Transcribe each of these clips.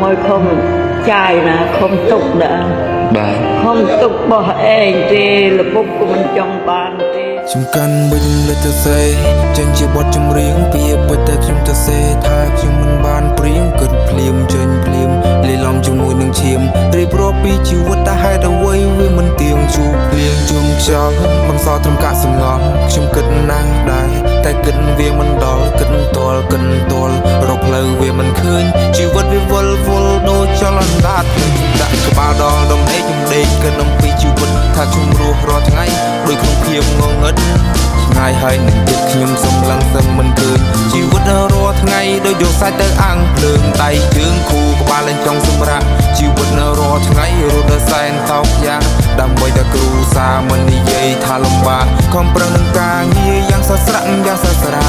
ឲ្យខំចាយណាខំទុកដែរ បាទ ខំទុកបោះឯងទេលពុកក៏មិនចង់បានទេ ខ្ញុំកាន់បិចលិតសេចេញជាបទចម្រៀងពីពិតតែខ្ញុំទៅសេថាខ្ញុំមិនបានព្រៀងគិតភ្លាមចេញភ្លាមលាយឡំជាមួយនឹងឈាមរៀបរាប់ពីជីវិតតែហេតុអ្វីវាមិនទៀងជួបភ្លៀងជុំខ្យល់បន្សល់ត្រឹមកាកសំណល់ខ្ញុំគិតណាស់ដែរតែគិតវាមិនដល់គិតតល់គិតតល់រកផ្លូវវាមិនឃើញជីវិតវាវិលវល់ដូចចលនាដាតដាក់ក្បាលដល់ដំណេកខ្ញុំដេកគិតអំពីជីវិតថាខ្ញុំរស់រាល់ថ្ងៃដូចក្នុងភាពងងឹត ឆ្ងាយហើយនឹងចិត្តខ្ញុំសំឡឹងសឹងមិនឃើញជីវិតរាល់ថ្ងៃដូចយកសាច់ទៅអាំងភ្លើងដៃជើងគូក្បាលលែងចង់សម្រាកជីវិតនៅរាល់ថ្ងៃរត់ដល់សែនតោកយ៉ាងដើម្បីតែគ្រូសាមិននិយាយថាលំបាកខំប្រឹងនឹងការងារយ៉ាងសស្រាក់យ៉ាងសស្រា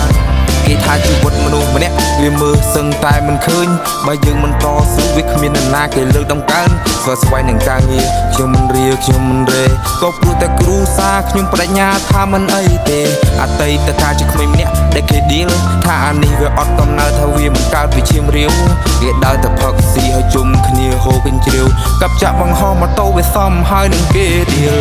គេថាជីវិតមនុស្សម្នាក់វាមើលសឹងតែមិនឃើញបើយើងមិនតស៊ូវាគ្មាននរណាគេលើកដំកើងស្វាស្វែងនឹងការងារខ្ញុំមិនរាខ្ញុំមិនរេក៏ព្រោះតែគ្រូសាខ្ញុំបដិញ្ញាថាមិនអីទេអតីតកាលជាក្មេងម្នាក់ដែលគេឌីលថាអានេះវាអត់កំណើថាវាមិនកើតវាឈាមរាវគេដើរតែផឹកស៊ីហើយជុំគ្នាហូរកញ្ជ្រៀវកັບចាក់បង្ហោះម៉ូតូវាសមហើយនឹងគេឌីល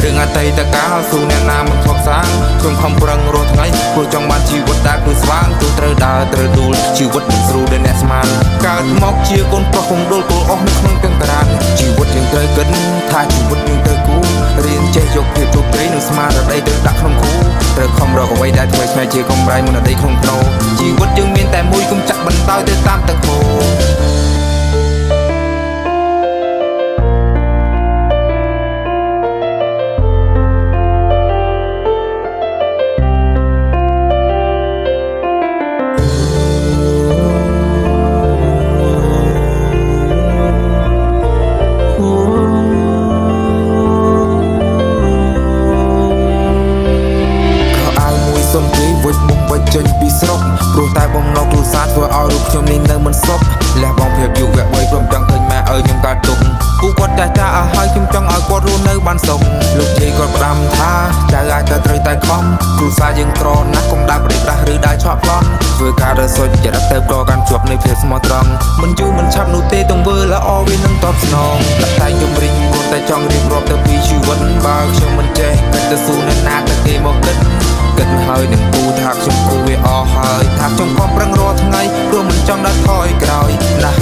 រឿងអតីតកាលស៊ូអ្នកណាមិនខកសាងខ្ញុំខំប្រឹងរាល់ថ្ងៃព្រោះចង់បានជីវិតដែលភ្លឺស្វាងទោះត្រូវដើរត្រូវដួលជីវិតមិនស្រួលដូចអ្នកស្មានកើតមកជាកូនប្រុសគំដួលគល់អស់នៅក្នុងកង្ក្រានជីវិតយើងត្រូវគិតថាជីវិតយើងត្រូវគូរៀនចេះយកភាពជោគជ័យនិងស្មារតីទៅដាក់ក្នុងគូត្រូវខំរកអ្វីដែលថ្មីថ្មីជាកំរៃមុនអតីក្នុងភ្នោជីវិតយើងមានតែមួយកុំចាក់បណ្ដោយទៅតាមទឹកហូរ ខោអាវមួយសុំគេវិចមុំវិចចេញពីស្រុកព្រោះតែបំណុលគ្រួសារធ្វើឲ្យរូបខ្ញុំនេះនៅមិនសុខលះបង់ភាពយុវវ័យព្រមចង់ឃើញម៉ែឲ្យខ្ញុំកើតទុកគូគាត់តែតាឲ្យហើយខ្ញុំចង់ឲ្យគាត់រស់នៅបានសុខលោកយាយគាត់ផ្ដាំថាចៅអាចតែត្រូវតែខំគ្រួសារយើងក្រណាស់កុំដើរប្រេះប្រាស់ឬដើរឆក់ប្លន់ធ្វើការដល់សុចរិតទៅប្រកាន់ជាប់នៃភាពស្មោះត្រង់មិនយូរមិនឆាប់នោះទេទង្វើល្អវានឹងតបស្នងដាក់តែជំរិញគាត់តែចង់រៀបរាប់ទៅពីជីវិតបើខ្ញុំមិនចេះគិតទៅស៊ូនៅណាតែគេមកគិត គិតហើយនឹងគូថាខ្ញុំគូវាអស់ហើយថាខ្ញុំខំប្រឹងរាល់ថ្ងៃព្រោះមិនចង់ដើរថយក្រោយណាស់